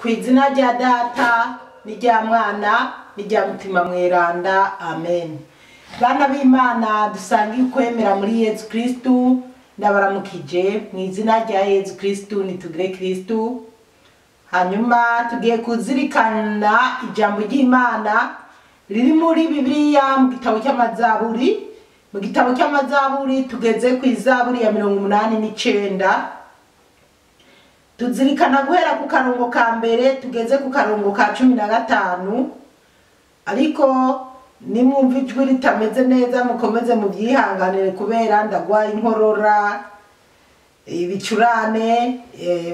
Ku izina rya Data n'irya Mwana n'irya Mutima Mweranda, amen. Bana b'Imana dusangiye ukwemera muri Yezu Kristu, ndabaramukije mu izina rya Yezu Kristu, nitugire Kristu. Hanyuma tugiye kuzirikana ijambo ry'Imana riri muri Bibiliya mu gitabo cy'Amazaburi. Mu gitabo cy'Amazaburi tugeze ku izaburi ya 89. Tuzirikana guhera ku karongo ka mbere tugeze ku karongo ka 15. Ariko nimwumva ijwi ritameze neza mukomeze mubyihanganire kubera ndagwaye inkorora, ibicurane.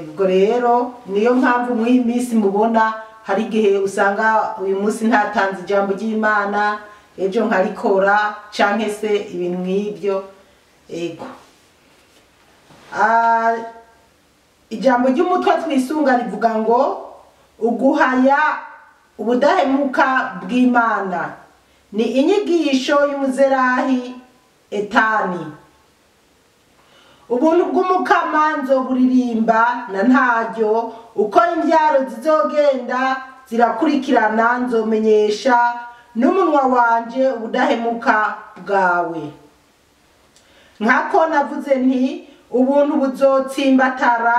Ubwo rero niyo mpamvu mw'iyi minsi mubona hari igihe usanga uyu munsi ntatanze ijambo ry'Imana, ejo nkarikora canke se ibintu nk'ibyo. Ego, ijambo ry'umutwe twisunga rivuga ngo uguhaya ubudahemuka bw'Imana, ni inyigisho y'umuzerahi Etani. Ubuntu bw'Umukama nzoburirimba na ntaryo, uko imbyaro zizogenda zirakurikirana nzomenyesha n'umunwa wanje ubudahemuka bwawe. Nkako navuze nti ubuntu buzotsimbatara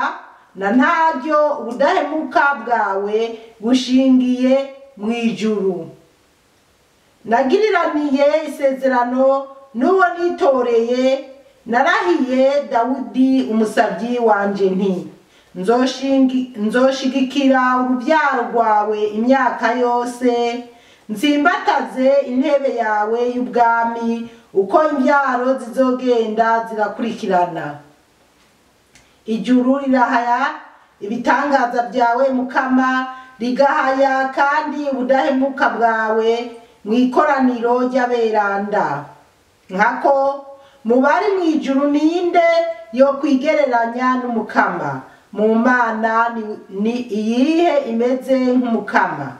na ntaryo, ubudahemuka bwawe bushingiye mu ijuru. Nagiriraniye isezerano n'uwo nitoreye, narahiye Dawudi umusabyi wanje nti nzoshigikira urubyaro rwawe imyaka yose, nsimbataze intebe yawe y'ubwami uko imbyaro zizogenda zirakurikirana. Ijuru rirahaya ibitangaza byawe Mukama, rigahaya kandi ubudahemuka bwawe mu ikoraniro ry'aberanda. Nkako mu bari mu ijuru ninde yo kwigereranya n'Umukama? Mu Mana ni iyihe imeze nk'Umukama?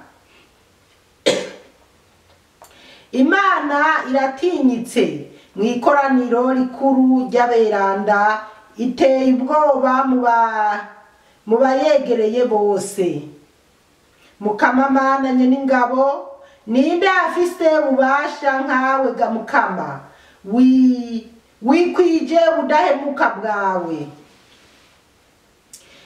Imana iratinyitse mu ikoraniro rikuru ry'aberanda, iteye ubwoba mu bayegereye bose. Mukama Mana nyen'ingabo, ninde afise ububasha nkawe ga Mukama? Wikwije ubudahemuka bwawe.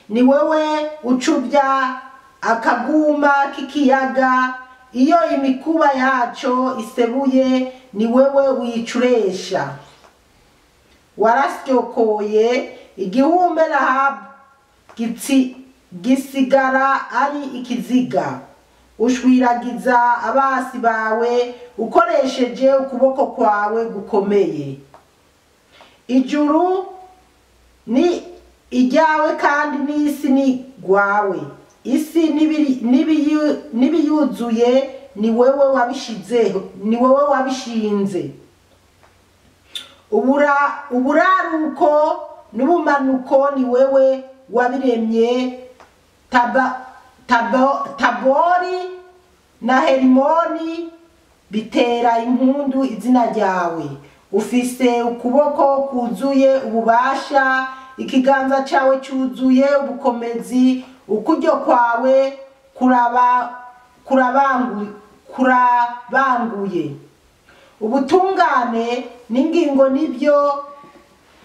Ni wewe ucubya akaguma k'ikiyaga, iyo imikuba yaco isebuye ni wewe uyicuresha. Warasyokoye igihumbe Rahabu gisigara ari ikiziga, ushwiragiza abasi bawe ukoresheje ukuboko kwawe gukomeye. Ijuru ni iryawe kandi n'isi ni rwawe, isi n'ibiyuzuye ni wewe wabishizeho, ni wewe wabishinze. Uburaruko n'ubumanuko ni wewe wabiremye. Tabori na Herimoni bitera impundu izina ryawe. Ufise ukuboko kuzuye ububasha, ikiganza cyawe cyuzuye ubukomezi, ukuryo kwawe kurabanguye. Ubutungane n'ingingo nibyo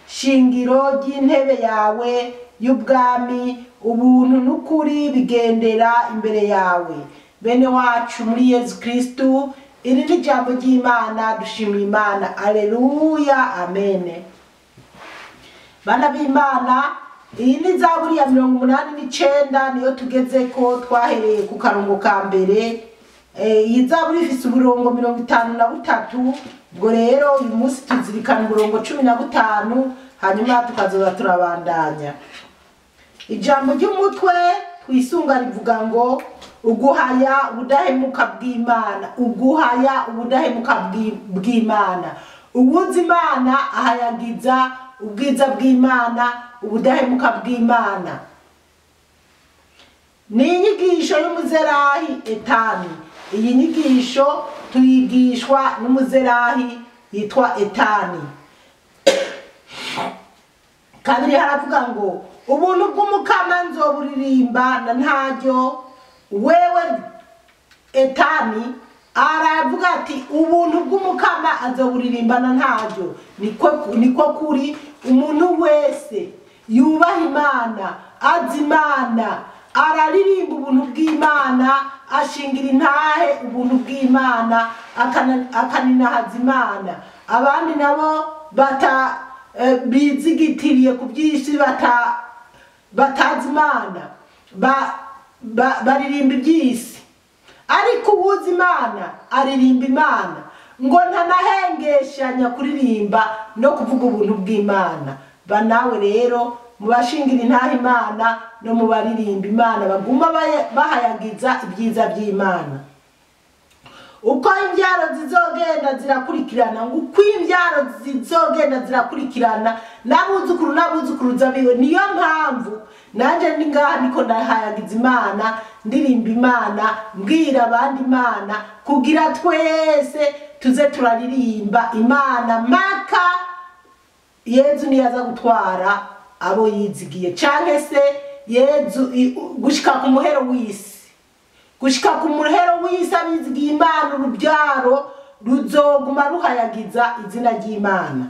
shingiro ry'intebe yawe y'ubwami, ubuntu n'ukuri bigendera imbere yawe. Bene wacu muri Yezu Kristu, iri ni ijambo ry'Imana, dushimira Imana. Aleluya, amen. Bana b'Imana, iyi ni zaburi ya 89 niyo tugeze ko twahereye ku karongo ka mbere. Iyi zaburi ifise uburongo 53. Ubwo rero uyu munsi tuzirikana uburongo 15, hanyuma tukazoza turabandanya. Ijambo ry'umutwe twisunga rivuga ngo uguhaya ubudahemuka bw'Imana, uguhaya ubudahemuka bw'Imana. Uwuzi Imana ahayagiza ubwiza bw'Imana, ubudahemuka bw'Imana. Ni inyigisho y'umuzerahi Etani. Iyi nyigisho tuyigishwa n'umuzerahi yitwa Etani. Kabiri haravuga ngo ubuntu bw'Umukama nzoburirimba na ntaryo, Wewe Etani aravuga ati ubuntu bw'umukama azoburirimbana ntaryo. Niko kuri, umuntu wese yubaha Imana, azi Imana, araririmba ubuntu bw'Imana, ashingira intahe ubuntu bw'Imana, akaninahaza Imana. Abandi nabo bata bizigitiriye ku by'isi, batazi Imana, baririmba iby'isi. Ariko uwuzi Imana aririmba Imana, ngo ntanahengeshanya kuririmba no kuvuga ubuntu bw'Imana. Ba nawe rero mu bashingira intahe Imana no mu baririmba Imana, baguma bahayagiza ibyiza by'Imana. Uko imbyaro zizogenda zirakurikirana, ngo uko imbyaro zizogenda zirakurikirana, n'abuzukuru n'abuzukuruza biwe. Niyo mpamvu nanje ndi ngaha niko ndahayagiza Imana, ndirimba Imana, mbwira abandi Imana, kugira twese tuze turaririmba Imana maka Yezu niyaza gutwara abo yizigiye, canke se Yezu gushika ku muhero w'isi. Gushika ku muhero w'isi abizigiye Imana, urubyaro ruzoguma ruhayagiza izina ry'Imana.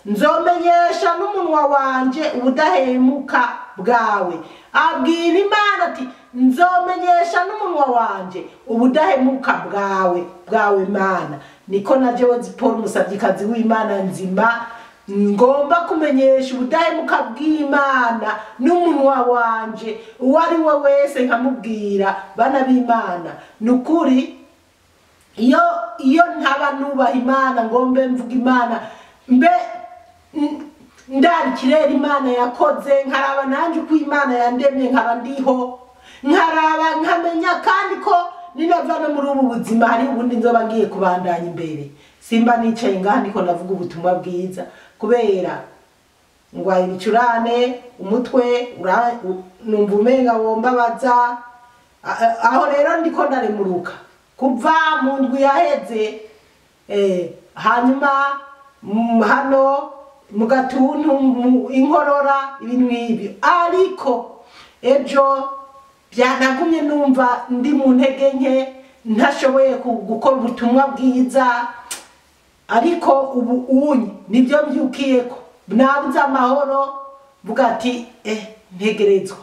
Nzomenyesha n'umunwa wanje ubudahemuka bwawe. Abwira Imana ati nzomenyesha n'umunwa wanje ubudahemuka bwawe Imana. Niko na jewe Paul umusavyikazi w'Imana nzima ngomba kumenyesha ubudahemuka bw'Imana n'umunwa wanje, uwo ari we wese nkamubwira. Bana b'Imana, nukuri iyo ntaba nubaha Imana ngombe mvuga Imana, mbe ndarikirera Imana yakoze, nkaraba nanje uko Imana yandemye nkaba ndiho, nkaraba nkamenya kandi ko ninava no muri ubu buzima hari ubundi nzoba ngiye kubandanya imbere. Simba nicaye ngaha ndiko ndavuga ubutumwa bwiza, kubera ngwaye ibicurane, umutwe numva umenga wombabaza. Aho rero ndiko ndaremuruka kuva mu ndwi yaheze, hanyuma hano mu gatuntu, inkorora, ibintu nk'ibyo. Ariko ejo byanagumye numva ndi mu ntege nke, ntashoboye gukora ubutumwa bwiza. Ariko ubu unye nibyo mbyukiyeko, nabuze amahoro, mvuga ati ntegerezwa.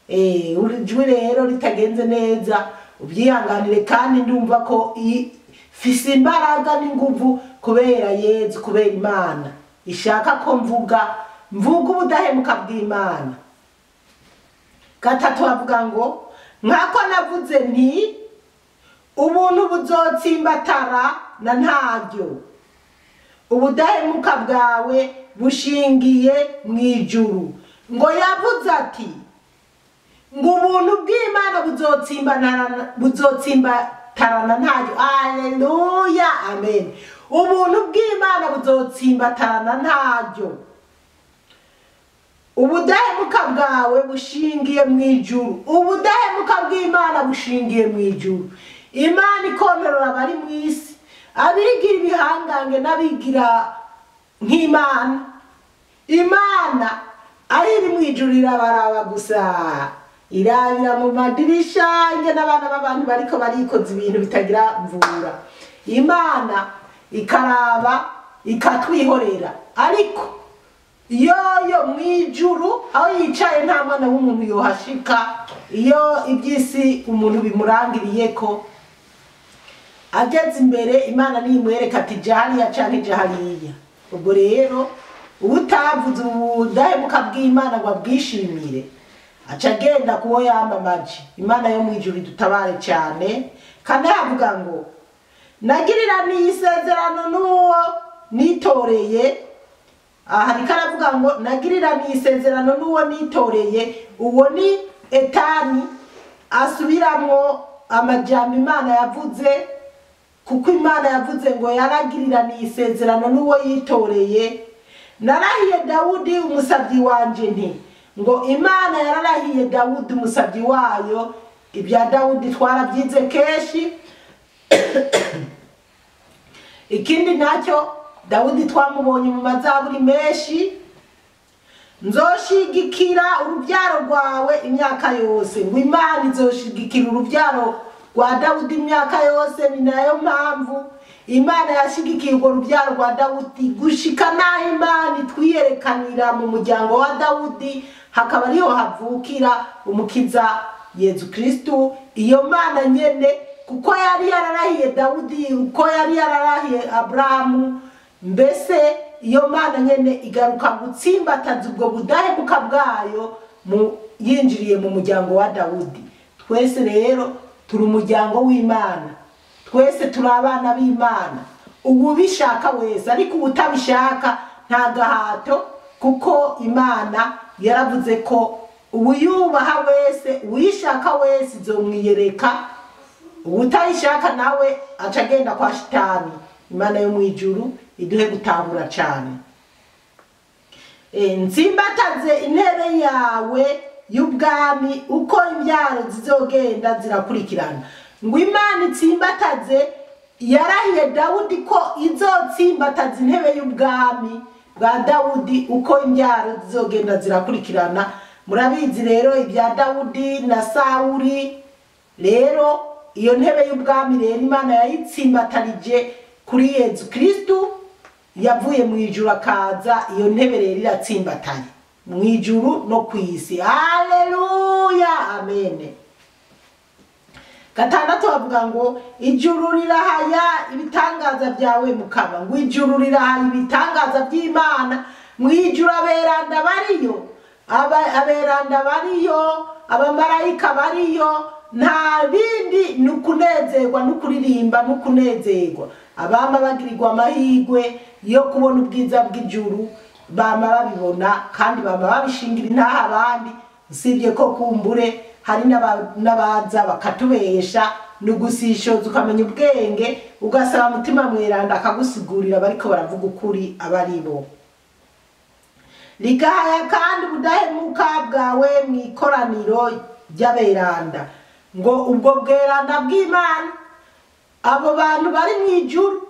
Ijwi rero ritagenze neza ubyihanganire, kandi ndumva ko ifise imbaraga n'inguvu kubera Yezu, kubera Imana ishaka ko mvuga ubudahemuka bw'Imana. Gatatu avuga ngo nkako navuze nti ubuntu buzotsimbatara na ntaryo, ubudahemuka bwawe bushingiye mu ijuru. Ngo yavuze ati ngo ubuntu bw'Imana buzotsimbatarana ntaryo. Alleluya, amen. Ubuntu bw'Imana buzotsimbatarana ntaryo, ubudahemuka bwawe bushingiye mu ijuru. Ubudahemuka bw'Imana bushingiye mu ijuru. Imana ikontorora abari mu isi, abigira ibihangange n'abigira nk'Imana. Imana aho iri mu ijuru irabaraba gusa, irabira mu madirisha inge n'abana b'abantu bariko barikoza ibintu bitagira mvura. Imana ikaraba ikatwihorera, ariko yoyo mu ijuru aho yicaye nta mwana w'umuntu yohashika. Iyo iby'isi umuntu bimurangiriyeko ageze imbere, Imana niyimwereka ati jya hariya canke jya hariya. Ubwo rero utavuze ubudahemuka bw'Imana ngo abwishimire, aca agenda kuwo yamamaje. Imana yo mu ijuru idutabare cyane. Kandi avuga ngo nagiriraniye isezerano n'uwo nitoreye. Aha ariko aravuga ngo nagiriraniye isezerano n'uwo nitoreye. Uwo ni Etani, asubiramwo amajambo Imana yavuze, kuko Imana yavuze ngo yaragiriraniye isezerano n'uwo yitoreye. Narahiye Dawudi umusabyi wanje nti, ngo Imana yararahiye Dawudi umusabyi wayo. Ibya Dawudi twarabyize kenshi. Ikindi nacyo Dawudi twamubonye mu mazaburi menshi. Nzoshigikira urubyaro rwawe imyaka yose. Ngo Imana izoshigikira urubyaro rwa Dawudi imyaka yose. Ni nayo mpamvu Imana yashigikiye urwo rubyaro rwa Dawudi gushika n'aho Imana itwiyerekanira mu muryango wa Dawudi, hakaba ariho havukira umukiza Yezu Kristu. Iyo Mana nyene, kuko yari yararahiye Dawudi, uko yari yararahiye Aburahamu, mbese iyo Mana nyene igaruka gutsimbataza ubwo budahemuka bwayo yinjiriye mu muryango wa Dawudi. Twese rero turi umuryango w'Imana, twese turi abana b'Imana. Uwubishaka wese, ariko uwutabishaka nta gahato, kuko Imana yaravuze ko uwuyubaha wese, uwishaka wese izomwiyereka, uwutayishaka nawe aca agenda kwa shitani. Imana yo mu ijuru iduhe gutahura cane. Ntsimbataze intebe yawe y'ubwami uko imbyaro zizogenda zirakurikirana. Ngo Imana itsimbataze, yarahiye Dawudi ko izotsimbataza intebe y'ubwami bwa Dawudi uko imbyaro zizogenda zirakurikirana. Murabizi rero ibya Dawudi na Sawuli. Rero iyo ntebe y'ubwami rero Imana yayitsimbatarije kuri Yezu Kristu, yavuye mu ijuru akaza. Iyo ntebe rero iratsimbataye mu ijuru no ku isi. Haleluya, amen. Gatandatu bavuga ngo ijuru rirahaya ibitangaza byawe Mukama. Ngo ijuru rirahaya ibitangaza by'Imana. Mu ijuru aberanda bariyo, aberanda bariyo, abamarayika bariyo, nta bindi ni ukunezerwa no kuririmba no kunezerwa. Abama bagirirwa amahirwe yo kubona ubwiza bw'ijuru bama babibona, kandi bama babishingira intaha abandi, usibye ko kumbure hari n'abaza bakatubesha. Ni ugusishoza ukamenya ubwenge, ugasaba Mutima Mweranda akagusigurira bariko baravuga ukuri abaribo. Rigahaya kandi ubudahemuka bwawe mu ikoraniro ry'aberanda. Ngo ubwo bweranda bw'Imana, abo bantu bari mu ijuru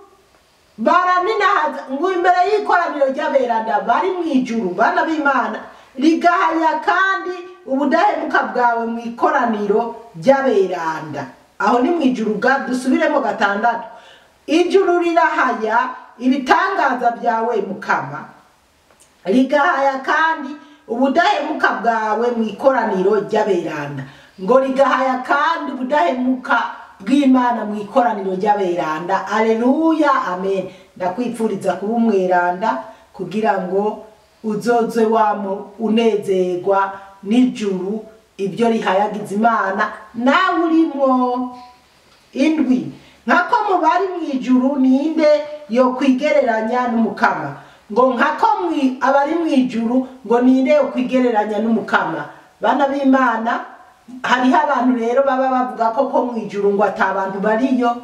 baraninahaza. Ngo imbere y'ikoraniro ry'aberanda bari mu ijuru, bana b'Imana, rigahaya kandi ubudahemuka bwawe mu ikoraniro ry'aberanda. Aho ni mu ijuru. Dusubiremo gatandatu. Ijuru rirahaya ibitangaza byawe Mukama, rigahaya kandi ubudahemuka bwawe mu ikoraniro ry'aberanda. Ngo rigahaya kandi ubudahemuka bw'Imana mu ikoraniro ry'aberanda. Aleluya, amen. Ndakwipfuriza kuba umweranda kugira ngo uzoze wamo unezerwa n'ijuru ibyo rihayagiza Imana nawe urimwo. Indwi, nkako mu bari mu ijuru ninde yo kwigereranya n'Umukama? Ngo nkako abari mu ijuru ngo ninde yo kwigereranya n'Umukama? Bana b'Imana, hariho abantu rero baba bavuga ko mu ijuru ngo ata bantu bariyo.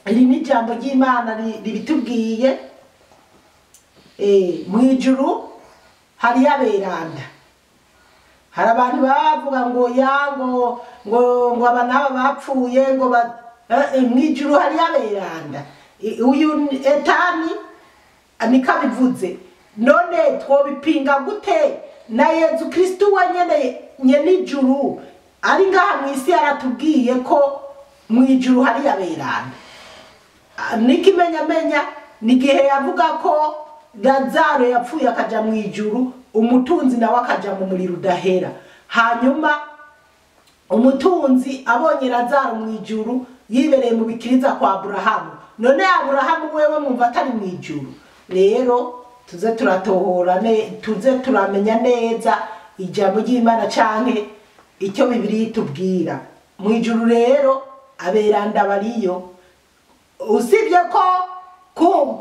Iri ni ijambo ry'Imana ribitubwiye. Mu ijuru hariyo aberanda. Hari abantu baba bavuga ngo ya ngo ngo ngo aba n'aba bapfuye, ngo mu ijuru hariyo aberanda. Uyu Etani niko abivuze. None twobipinga gute? Na Yezu Kristu wenyene nyene ijuru ari ngaha mu isi yaratubwiye ko mu ijuru hari aberanda. N'ikimenyamenya ni igihe yavuga ko Lazaro yapfuye akaja mu ijuru, umutunzi nawe akaja mu muriro udahera. Hanyuma umutunzi abonye Lazaro mu ijuru yibereye mu bikiriza kwa Aburahamu. None Aburahamu wewe mwumva atari mu ijuru? Rero tuze turatohora, tuze turamenya neza ijambo ry'Imana canke icyo Bibiliya itubwira. Mu ijuru rero aberanda bariyo, usibye ko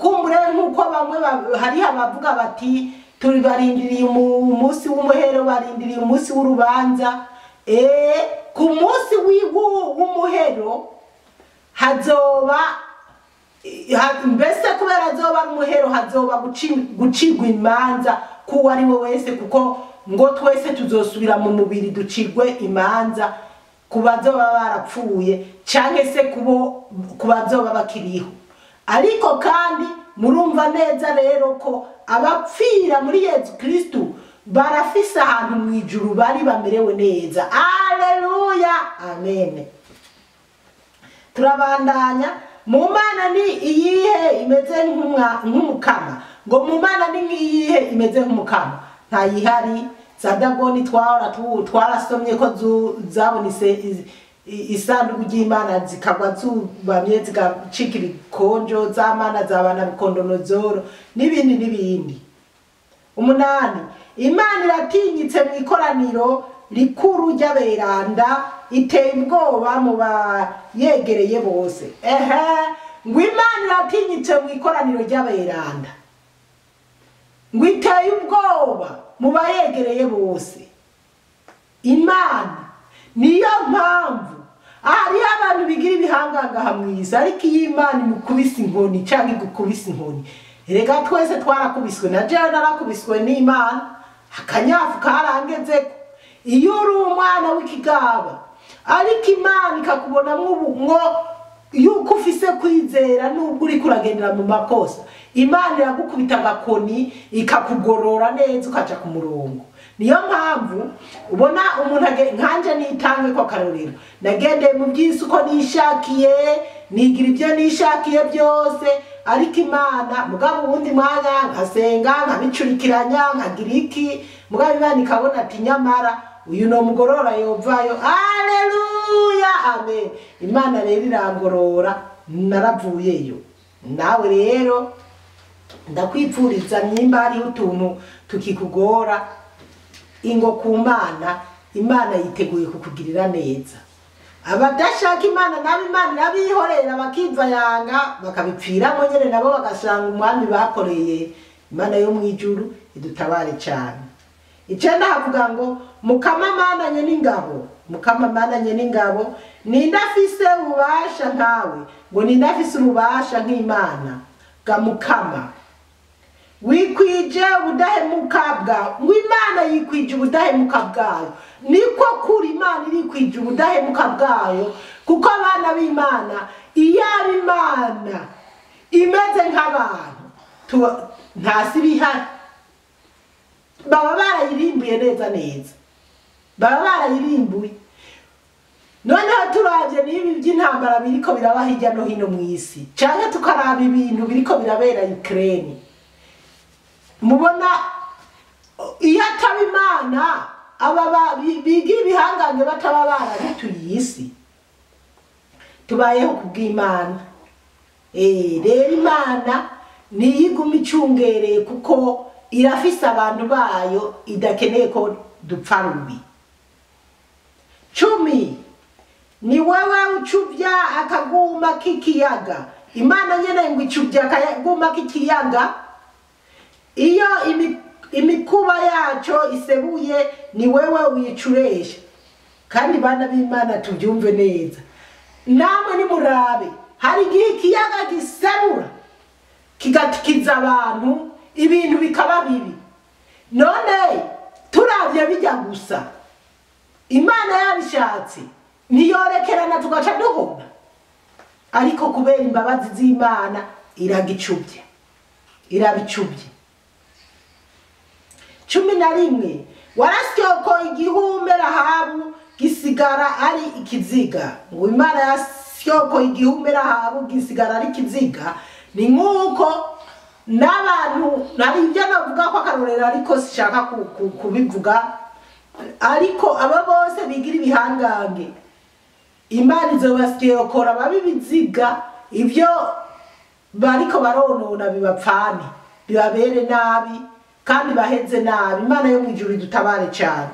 kumbure nk'uko bamwe hariho abavuga bati turi barindiriye umunsi w'umuhero, barindiriye umunsi w'urubanza. Ku munsi w'umuhero hazoba mbese kubera hazoba umuhero hazoba gucigwa imanza kuwo ari we wese, kuko ngo twese tuzosubira mu mubiri ducigwe imanza ku bazoba barapfuye canke se ku bazoba bakiriho. Ariko kandi murumva neza rero ko abapfira muri Yezu Kristu Barafise ahantu mu ijuru bari bamerewe neza. Aleluya, amen. Turabandanya. Mu Mana ni iyihe imeze nk'umukama? Ngo mu Mana ni iyihe imeze nk'umukama? Ntayihari. Za Dagoni twarasomye ko zabonise isanduku ry'Imana zikagwa zubamye zigacika ibikonjo, z'amana zabana bikondonozoro n'ibindi n'ibindi. 8, Imana iratinyitse mu ikoraniro rikuru ry'aberanda, iteye ubwoba mu bayegereye bose. Ehe, ngo Imana iratinyitse mu ikoraniro ry'aberanda, ngo iteye ubwoba mu bayegereye bose. Imana niyo mpamvu hariho abantu bigira ibihangangaha mwiza, ariko iyo Imana imukubise inkoni cyangwa igukubise inkoni, erega twese twarakubiswe, na jewe narakubiswe n'Imana, akanyafu karangezeko. Iyo uri umwana w'ikigaba ariko Imana ikakubonamwo mwo yuko ufise kwizera, nubwo uriko uragendera mu makosa, Imana iragukubita agakoni ikakugorora neza ukaja ku murongo. Niyo mpamvu ubona umuntu nkanje nitange ko akarorero, nagendeye mu by'isi uko nishakiye, nigira ibyo nishakiye byose, ariko Imana mugabo uwundi mwanya nkasenga nkabicurikiranya nkagira iki, mugabo Imana ikabona ati nyamara uyu no mugorora yovayo. Aleluya, amen. Imana rero irangorora, naravuyeyo. Nawe rero ndakwipfuriza nimba hariho utuntu tukikugora, ingo ku Mana, Imana yiteguye kukugirira neza. Abadashaka Imana nabo Imana irabihorera bakivayanga bakabipfiramo nyene, nabo bagasanga umwami bakoreye. Imana yo mu ijuru idutabare cyane. 9 havuga ngo Mukama mananye n'ingabo, Mukama mananye n'ingabo, nindafise ububasha nkawe, ngo nindafise ububasha nk'Imana ga Mukama. Wikwije ubudahemuka bwawe, ngo Imana yikwije ubudahemuka bwayo. Niko kuri Imana irikwije ubudahemuka bwayo, kuko abana b'Imana, iyo ari Imana imeze nk'abantu nta si bihari, baba barayirimbuye neza neza, baba barayirimbuye. Noneho turavye n'ibi by'intambara biriko biraba hirya no hino mu isi, canke tukaraba ibintu biriko birabera Ukraine, mubona iyo ataba Imana aba bigira ibihangange bataba barabituye isi. Tubayeho kubw'Imana. Rero Imana niyiguma icungereye, kuko irafise abantu bayo idakeneye ko dupfa rubi. 10, ni wewe ucuvya akaguma k'ikiyaga. Imana nyene ngo icuvya akaguma k'ikiyaga, iyo imikuba yaco isebuye ni wewe uyicuresha. Kandi bana b'Imana tubyumve neza, namwe nimurabe, hari igihe ikiyaga gisebura kigatikiza abantu, ibintu bikaba bibi. None turavye bijya gusa, Imana yabishatse ntiyorekerana tugaca duhona, ariko kubera imbabazi z'Imana iragicubye, irabicubye. 11, warasyoko igihume Rahabu gisigara ari ikiziga. Ngo Imana yasyoko igihume Rahabu gisigara ari ikiziga, ni nkuko n'abantu nari ibyo navuga ko akarorero, ariko sishaka kubivuga, ariko aba bose bigira ibihangange, Imana izobasyokora babibiziga, ibyo bariko baronona bibapfane, bibabere nabi kandi baheze nabi. Imana yo mu ijuru idutabare cyane.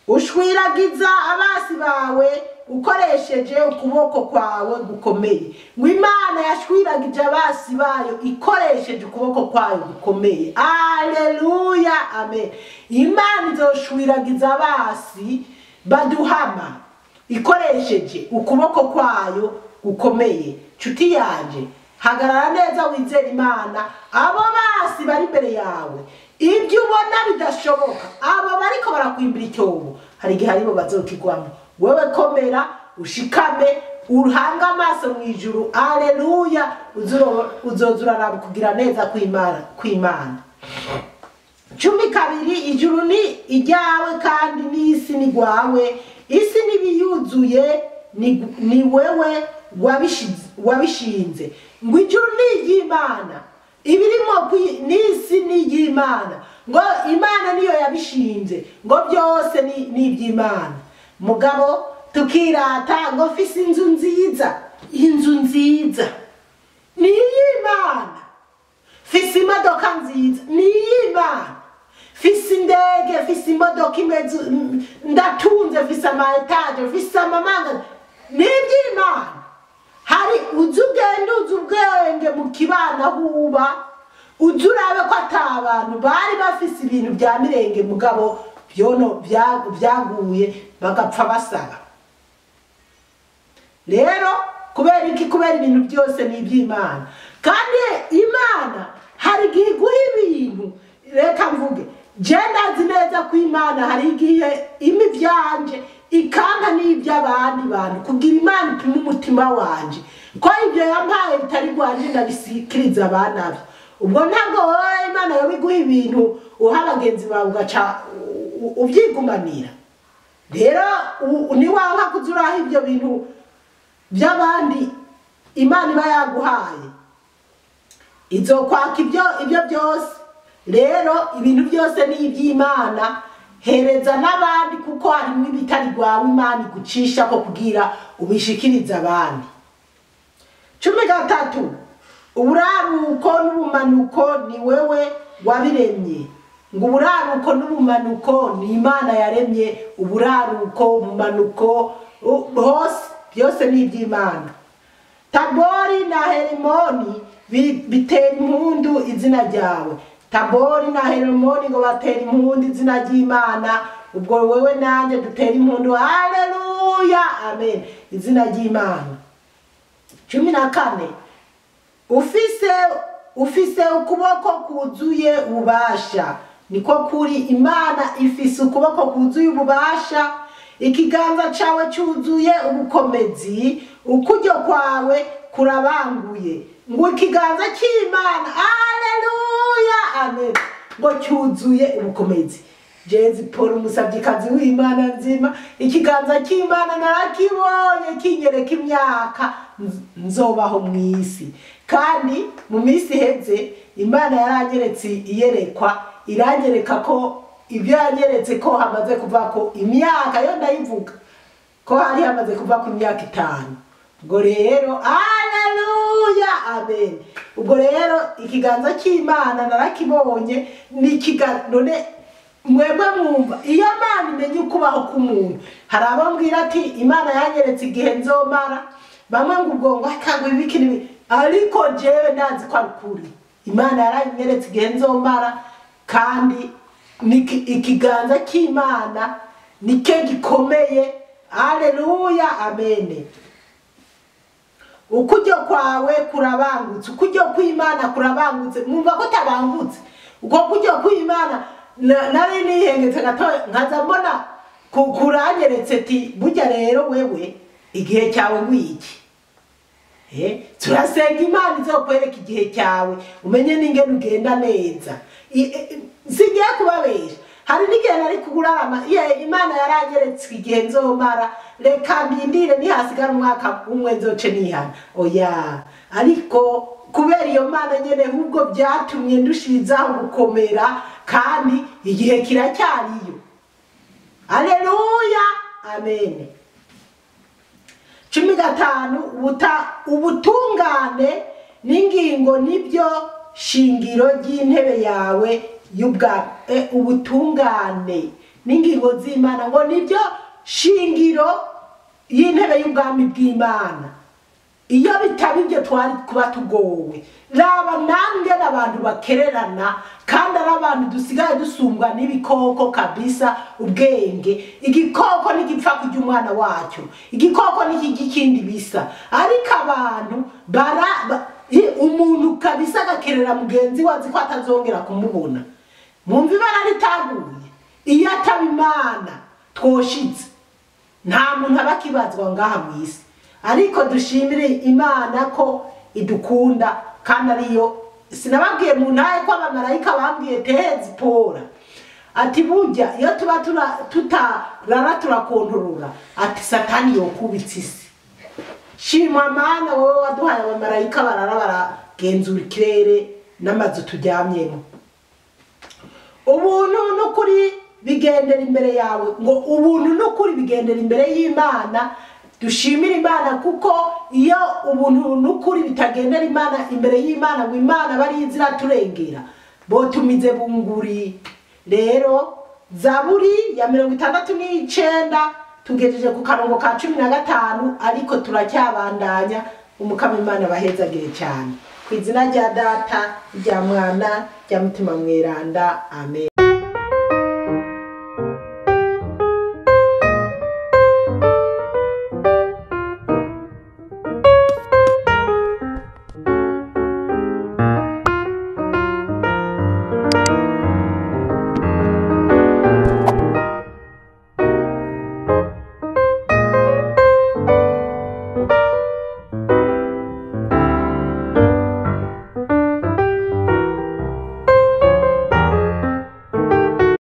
Ushwiragiza abasi bawe ukoresheje ukuboko kwawe gukomeye. Ngo Imana yashwiragije abasi bayo ikoresheje ukuboko kwayo gukomeye. Aleluya, amen. Imana izoshwiragiza abasi baduhama ikoresheje ukuboko kwayo gukomeye. Nshuti yanje, hagarara neza wizere Imana. Abo basi bari imbere yawe, ibyo ubona bidashoboka, abo bariko barakwimbira icyobo, hari igihe aribo bazokigwamo. Wewe komera, ushikame, uruhanga amaso mu ijuru. Aleluya, uzoza uraraba kugira neza kw'Imana. 12, ijuru ni iryawe kandi n'isi ni rwawe, isi n'ibiyuzuye ni wewe wabishinze. Ngo ijuru ni iry'Imana, ibirimo n'isi ni iry'Imana, ngo Imana niyo yabishinze, ngo byose ni iby'Imana. Mugabo tukirata ngo mfise inzu nziza, inzu nziza ni iy'Imana, mfise imodoka nziza ni iy'Imana, mfise indege, mfise imodoka imeze, ndatunze, mfise ama etaje, mfise amamanga, ni iby'Imana. Hari uzi ugenda uzi ubwenge mu kibana huba, uzi urabe ko ata abantu bari bafise ibintu bya mirenge mugabo byono byaguye bagapfa basaba. Rero kubera iki? Kubera ibintu byose ni iby'Imana. Kandi Imana hari igihe iguha ibintu. Reka mvuge, je ndazi neza ko Imana hari igihe imi byanje ikampa n'iby'abandi bantu, kugira Imana ipime umutima wanje ko ibyo yampaye bitari rwanje ndabisikiriza abana be. Ubwo ntabwo wowe Imana yoba iguha ibintu uha bagenzi bawe ugaca ubyigumanira. Rero niwanka kuza uraha ibyo bintu by'abandi Imana iba yaguhaye, izokwaka ibyo byose. Rero ibintu byose ni iby'Imana, hereza n'abandi kuko harimo ibitari rwawe Imana igucisha ko kugira ubishikirize abandi. 13, uburaruko n'ubumanuko ni wewe wabiremye. Ngo uburaruko n'ubumanuko ni Imana yaremye, uburaruko ubumanuko hose byose ni iby'Imana. Tabori na Herimoni bitera impundu izina ryawe. Tabori na Herimoni ngo batera impundu izina ry'Imana. Ubwo wewe nanje dutera impundu, haleluya, amen, izina ry'Imana. 14, ufise ukuboko kuzuye ububasha. Niko kuri, Imana ifise ukuboko kuzuye ububasha, ikiganza cawe cyuzuye ubukomezi, ukuryo kwawe kurabanguye. Ngo ikiganza cy'Imana, haleluya, amen, ngo cyuzuye ubukomezi. Jezi Paul umusabyikazi w'Imana nzima, ikiganza cy'Imana narakibonye kinyereka imyaka nzobaho mu isi. Kandi mu minsi iheze Imana yaranyeretse iyerekwa, iranyereka ko ibyo yanyeretse ko hamaze kuva ko imyaka yo ndayivuga ko hari hamaze kuva ku myaka 5. Ubwo rero haleluya, amen. Ubwo rero ikiganza cy'Imana narakibonye, ni none mwebwe mwumva iyo Imana imenye ukubaho k'umuntu. Hari abambwira ati Imana yanyeretse igihe nzomara, bamwe ngo ubwo ngo akangwa ibiki n'ibi, ariko jewe ndazi ko ari ukuri. Imana yaranyeretse igihe nzomara, kandi ikiganza cy'Imana nicyo gikomeye. Haleluya, amen. Ukuryo kwawe kurabangutse, ukuryo kw'Imana kurabangutse. Mwumva ko tabangutse? Uko kuryo kw'Imana nari nihengetse gato nkaza mbona kuranyeretse ti burya rero wewe igihe cyawe ngwiki. Turasenga Imana izokwereka igihe cyawe, umenye n'ingene ugenda neza. Singiye kubabesha, hari n'igihe nari kugurarama, Imana yaranyeretse igihe nzomara, reka ndindire nihasigara umwaka umwe nzoce nihana. Oya, ariko kubera iyo Mana nyene ahubwo byatumye ndushizaho gukomera, kandi igihe kiracyariyo. Haleluya, amen. 15, ubutungane n'ingingo nibyo shingiro ry'intebe yawe y'ubwami. Ubutungane n'ingingo z'Imana ngo nibyo shingiro y'intebe y'ubwami bw'Imana. Iyo bitaba ibyo twari kuba tugowe. Raba nange n'abantu bakererana, kandi ari abantu dusigaye dusumbwa n'ibikoko kabisa ubwenge. Igikoko ntigipfa kurya umwana wacyo, igikoko ntikirya ikindi bisa, ariko abantu umuntu kabisa agakerera mugenzi we azi ko atazongera kumubona. Mwumva ibara ritaguye, iyo ataba Imana twoshitse nta muntu aba akibazwa ngaha mu isi. Ariko dushimire Imana ko idukunda kandi ariyo Sinababwiye mu ntahe ko abamarayika bambwiye tehezi pora, ati burya iyo tuba tutarara turakontorora, ati Satani yokubitse isi. Shimwa Mana wowe waduhaye abamarayika barara baragenzura ikirere n'amazu turyamyemo. Ubuntu n'ukuri bigendera imbere yawe, ngo ubuntu n'ukuri bigendera imbere y'Imana. Dushimire Imana kuko iyo ubuntu n'ukuri bitagendera Imana imbere y'Imana, ngo Imana bari iziraturengera, botumize bunguri. Rero Zaburi ya 69 tugejeje ku karongo ka 15, ariko turacyabandanya. Umukama Imana bahezagire cyane. Ku izina rya Data, rya Mwana, rya Mutima Mweranda, amen.